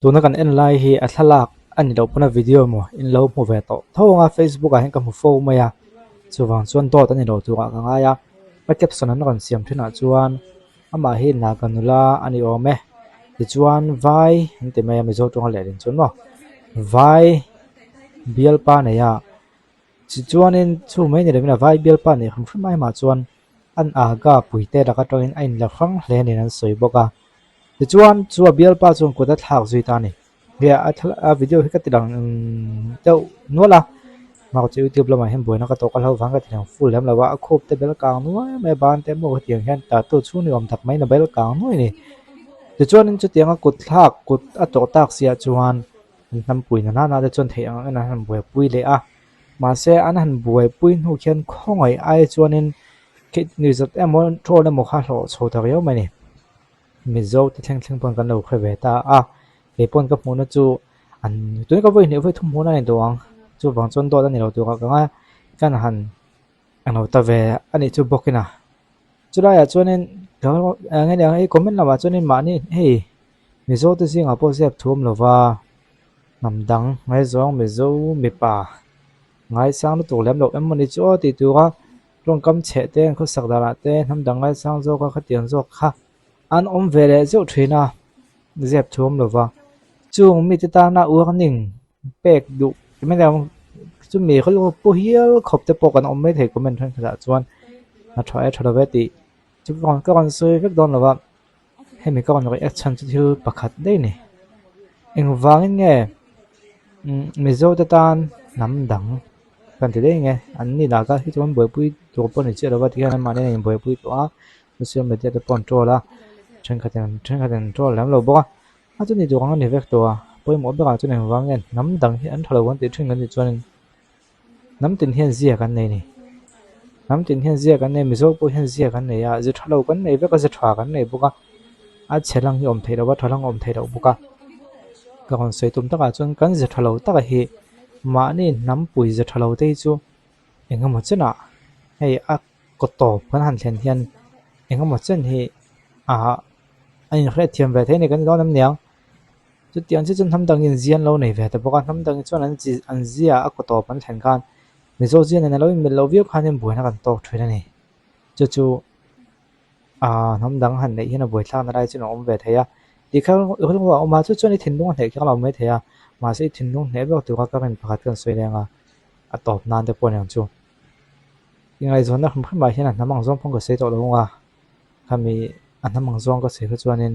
Tuna kan en lai hi a thlalak a ni loh pawn a video emaw in lo hmu ve tawh tho ang a facebook ah hian ka hmu fo mai a chuvang chuan dawt a ni lo turah ka ngai a a caption an rawn siam thinah chuan amah hi naga nula a ni awm e tichuan vai an ti mai a mizo tawnga lehlin chuan maw vai bialpa nei a tichuanin chu mai ni lovin a vai bialpa neih hrim hrim ai mah chuan an aga puite laka tangin a inla hrang hle niin an sawi bawk a. Tichuan chu a bialpa chuan kut a thlak zui ta a ni. Hei a thla a video hi ka ti lang deuh nual a mah chu youtube lamah hian buaina ka tawk a hlauh vang ka ti lang full lem lo a a khup te bel kang nuai mai a ban te maw hetiang hian tattoo chhung ni awm tak maiin a bel kang nuai a ni. Tichuanin chutianga kut thlak kut a tawh tak siah chuan an hnampui na nana te chuan theih ang angin an han buaipui leh a mahse an han buaipui hnu khian khawngaih ai chuanin Nuih zat emaw troll emaw kha hlawh chho ta riau mai a ni. Mizo te thleng thleng pawn kan lo hre ve ta a, kei pawn ka hmuhna chu an tuna ka vawi hnih vawi thum hmuhna a ni duh ang, chuvang chuan dawt a ni lo turah ka ngai a, kan han englo ta ve a nih chu bawkin a. Chulaiah chuanin eng nge hei comment lamah chuanin mahni hei Mizo te zingah pawh zep thu awm lova hnam dang ngaizawng Mizo mipa ngaisang lutuk lem loh em maw ni chu aw tih tura Tawngkam chheh te an khawsak danah te hnam dang ngaisang zawk a khatiang zawk kha an awm ve leh zeuh thin a, zep thu awm lova. Chung mite tana warning pek duh chumi rilru pu hial khawp te pawh kan awm maithei comment thenkhatah chuan a tha e tha lo ve tih chu ka rawn sawi vek dawn lova. Hemi ka rawn react chhan chu thil pakhat daih a ni. Engvangin nge Mizo te tan hnam dang kan ti daih nge an ni lah kha hi chuan buaipui tur pawh ni chiah lo va tikhian anmahni an inbuaipui tawh a social media te pawh an troll a thenkhatin thenkhatin an troll lem lo bawk a a chu ni tur ang a ni vek tawh a pawimawh berah chuan engvang nge hnam dang hi an tha lo an tih thin kan tih chuanin. Hnam tin hian zia kan nei a ni. Hnam tin hian zia kan nei a, Mizo pawh hian zia kan nei a, ze tha lo kan nei vek a, ze tha kan nei bawk a, a chhe lang hi a awm theih loh a, tha lang a awm theih loh bawk a. Ka rawn sawi tum takah chuan kan ze tha lo taka hi mahni hnampui ze tha lo te hi chu eng emaw chenah hei a kaw tawp kan han thlen hian eng emaw chen hi ah a inhriatthiam ve thei a ni kan ti dawn em niang. Chutiang chiah chuan hnam dangin zia an lo nei ve ta bawk a, hnam dangin chuan an chi an zia a kaw tawp an thlen khan Mizo zia nen a lo inmilh loh viau khanin buaina kan tawk thin a ni. Chu chu aaa hnam dang han neih hian a buaithlakna lai chuan a awm ve thei a, tikha rilru a awm a, chu chuan i thinlung a hneh kher lo mai thei a, mahse i thinlung hneh ber tura ka rin pakhat kan sawi leng a, a tawp nan te pawh a ni ang chu. I ngaihzawnna hrim hrimah hian a hnam ang zawng pawh ka sawi tawh lo ang a, khami a hnam ang zawng ka sawi kha chuanin.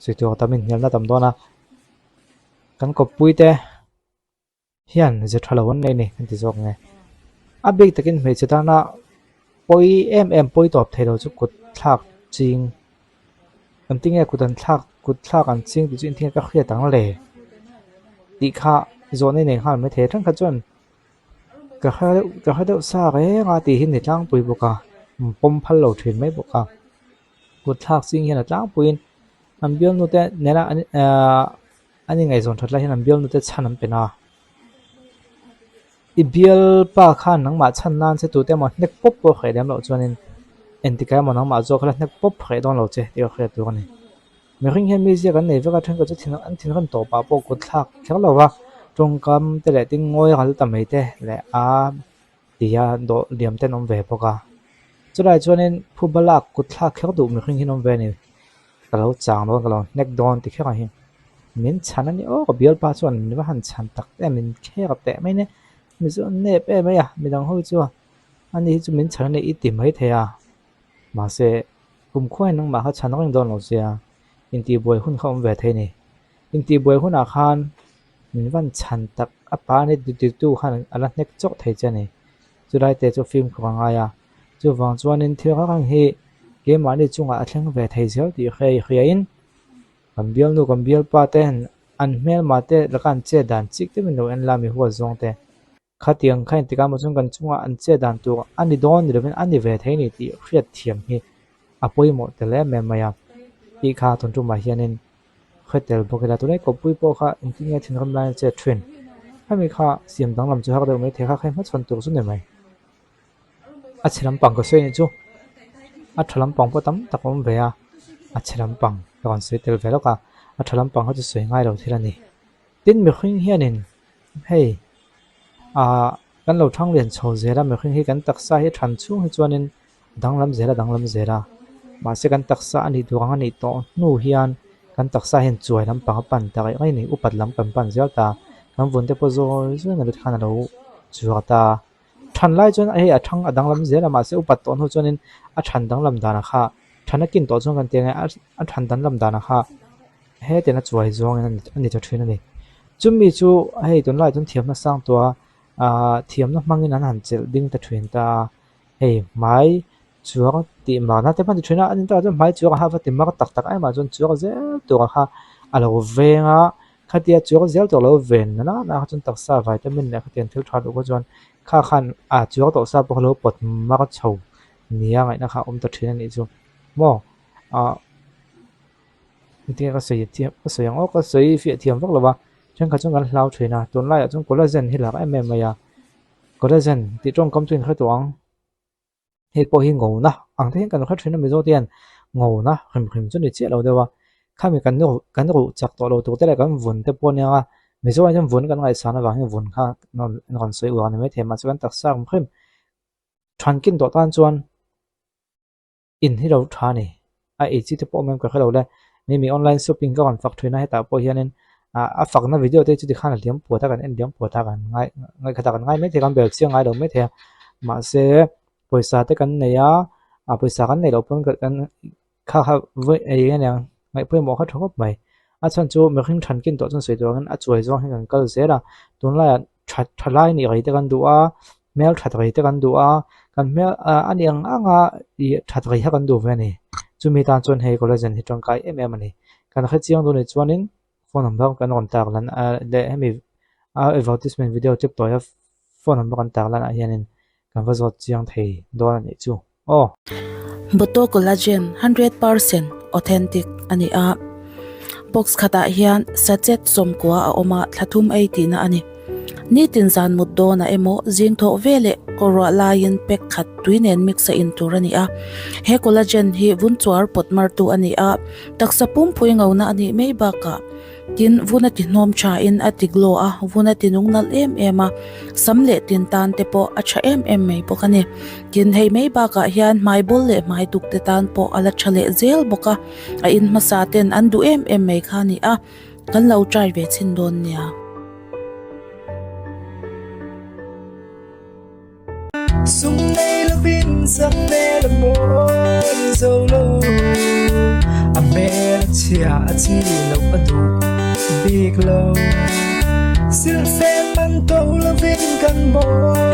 Sawi tur tam inhnialna tam dawn a, kan kawppui te hian ze tha lo an nei a ni kan ti zawk nge. A bik takin hmeichhe tana pawi em em pawi tawp thei lo chu kut thlak ching an ti nge kut an thlak kut thlak an ching tih chu engtin nge ka hriat ang le tih kha zawhna i nei nghal mai thei a thenkhat chuan ka hre deuh ka hre deuh sa reng a tih hi ni tlangpui bawk a pawm phal lo thin mai bawk a. Kut thlak ching hian a tlangpuiin an bialnu te nena an ahh an inngaihzawn that lai hian an bialnu te chhan an pe na. I bialpa khan nangmah chhan nan che tute emaw hnek pawp pawh hreh lem loh chuanin engtikah emaw nangmah zawk kha la hnek pawp hreh dawn lo che tih ka hriat tur a ni. Mihring hian mi ziak an nei vek a thenkhat chu thin an thinrim tawh pah pawh kut thlak kher lo va tawngkam te leh tin ngawi ral ta mai te leh a. Tia dawh liam te an awm ve bawk a chulaiah chuanin phuba lak kut thlak kher duh mihring hi an awm ve a ni ka lo chang dawn ka lo hnek dawn ti kher ang hi min chhan a ni aw ka bialpa chuan min va han chhan tak em min kher teh mai nia mi chu an nep em mai a midang ho chu ani hi chu min chhan a ni i ti mai thei a mahse kumkhua in nangmah kha chhan reng dawn lo sia intihbuai hun kha awm ve thei a ni intihbuai hunah khan. Min van chhan tak a pa ni diktu khan a la hnek chawk thei che a ni. Chulai te chu fimkhur a ngai a, chuvang chuanin thil rang rang hi keimahni chungah a thleng ve thei zel tih hre hriain kan bialnu kan bialpa ten an hmelma te laka an chet dan chik deuhin lo en la mi huat zawng te. Khatiang kha engtikah emaw chuan kan chungah an chet dan tur a ni dawn ni lovin a ni ve thei a ni tih hriat thiam hi a pawimawh tel em em mai a. Tih kha tun tumah hianin hre tel bawk ila tunlai kawppui pawh kha engtin nge thinrim lai a chet thin. Hemi kha siam danglam chu har deuh mai thei kha kha hmachhawn tur chu ni mai. A chhe lampang ka sawi anih chu a tha lampang pawh tam tak a awm ve a, a chhe lampang ka rawn sawi tel ve lawk a. A tha lampang kha chu sawi ngai lo thil a ni. Tin mihring hianin hei ah kan lo thang lian chho zel a, mihring hi kan taksa hi than chhung hi chuanin a danglam zel a danglam zel a, mahse kan taksa a nih duh ang a nih tawh hnu hian kan taksa hian chuai lampang a pan ta rih rih a ni, upat lam kan pan zel ta, kan vun te pawh zawi zawi in a lut khan a lo chhuak ta. Than lai chuan hei a thang a danglam zel a mahse upat tawh hnu chuanin a than danglam danah kha than a kin tawh chuan kan ti ang e a than danglam danah kha hetiang a chuai zawngin a ni ta thin a ni. Chumi chu hei tunlaiah chuan thiamna sang tawh a ahh thiamna hmangin an han chelh ding ta thin ta a hei hmai chuang tih mahna te hman ti thin a a ni takah chuan hmai chuang a ha va ti mar tak tak em ah chuan chuang zel turah kha a lo veng a. Khatia chuang zel tawh lo ven na na kha chuan taksa vitamin leh khatiang thil tha duh kha chuan kha khan a chuang tawh sa pawh kha lo pawt mar chho nia ngaihna kha a awm ta thin a nih chu maw ah engtin nge ka sawi thiam ka sawi ang aw ka sawi fiah thiam vak lo va thenkhat chuan kan hlau thin a tunlaiah chuan collagen hi lak em em mai a collagen tih tawngkam chu in hre tawh ang. Hei pawh hi ngona ang te hian kan hre thin a Mizo te hian ngona hrim hrim chu ni chiah lo deuh a, khami kan ruh kan ruh chak tawh lo tur te leh kan vun te pawh ania Mizo ah hian vun kan ngaihsan avang hian vun kha rawn sawi uar a ni maithei mahse kan taksa hrim hrim thankin tawh tan chuan in hi lo tha a ni. A ei chi te pawh awm em ka hre lo le, mimi online shopping ka rawn fak thin a hetah pawh hianin ah a fakna video te chu tikhan a liam puat a kan en liam puat a kan ngai ngaihkhat ah kan ngai maithei a kan bel chiang ngai lo maithei a mahse pawisa te kan nei a ah pawisa kan neih loh pawn kan kha kha vawi ei a niang ngaih pawimawh kha tha khawp mai a chhan chu mihring thankin tawh chuan sawi tur angin a chuai zawng hian kan kal zel a tunlaiah That tha lai nih rei te kan duh a, hmel that rei te kan duh a, kan hmel ah a ni ang ang a ih that rei kha kan duh ve a ni. Chumi tan chuan hei collagen hi tangkai em em a ni. Kan hre chiang dawn nih chuanin phone number kan rawn tar lan a leh hemi a advertisement video clip tawia phone number kan tar lan ah hianin kan va zawt chiang thei dawn a nih chu. Aw. Boto Collagen 100% authentic a ni a, box khatah hian sachet 90 a awm a, thla thum ei tihna a ni. Nitin zan mut dawnah emaw zing thawh veleh kawr ruah laiin pack khat tui nen mix a in tur a ni a. He collagen hi vun chuar pawt martu a ni a, taksa pumpui ngona a nih mai bakah, Tin, vun a ti hnawm thain a ti glow a, vun a ti nung nalh em em a, sam leh tin tan te pawh a tha em em mai bawk a ni. Tin, hei mai bakah hian hmai bawl leh hmai duk te tan pawh a la tha leh zel bawk a, a in hmasa ten an duh em em mai kha a ni a, kan lo try ve chhin dawn nia. Sum nei lovin sak hmel a mawi zo lo A hmel a chhia a chi loh a duh bik lo Silhfen man to lovin kan mawi.